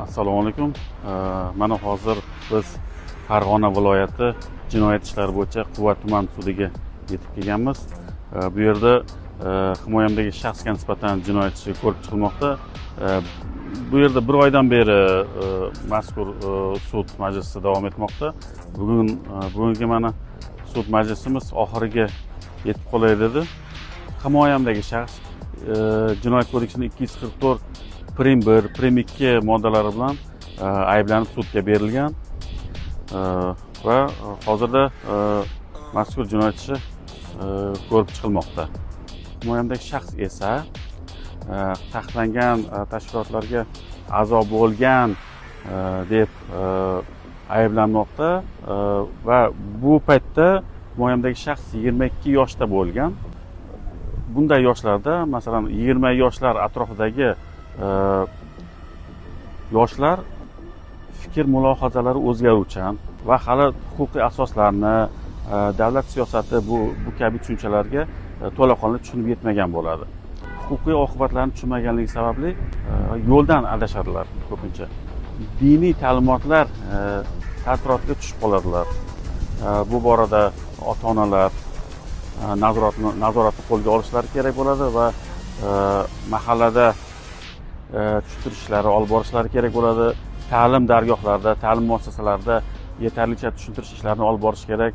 Assalomu alaykum. Mana hozir biz Farg'ona viloyati jinoyat ishlari bo'yicha Quva tuman sudiga yetib kelganmiz. Bu yerda himoyamdagi shaxsga nisbatan jinoyat ishi ko'rib chiqilmoqda. Bu yerda bir oydan beri mazkur sud majlisi davom etmoqda. Bugungi mana sud majlisimiz oxiriga yetib qolay dedi. Himoyamdagi shaxs jinoyat kodeksining 244 prim 1, prim 2 moddalari bilan ayblanib sudga berilgan va hozirda mazkur jinoyat ishi ko'rib chiqilmoqda. Himoyamdagi shaxs esa taqiqlangan tashkilotlarga a'zo bo'lgan deb ayblanmoqda va bu paytda himoyamdagi shaxs 22 yoshda bo'lgan. Bunday yoshlarda, masalan, 20 yoshlar atrofidagi yoshlar fikr mulohazalari o'zgaruvchan va hali huquqiy asoslarni, davlat siyosati bu kabi tushunchalarga to'laqonli tushunib yetmagan bo'ladi. Huquqiy oqibatlarni tushunmaganligi sababli yo'ldan adashadilar ko'pincha. Diniy ta'limotlar ta'sirotiga tushib qoladilar. Bu borada ota-onalar nazoratni qo'lga olishlari kerak bo'ladi va mahallada tushuntirish ishlari olib borishlari kerak bo'ladi. Ta'lim dargohlarida, ta'lim muassasalarida yetarlicha tushuntirish ishlarini olib borish kerak.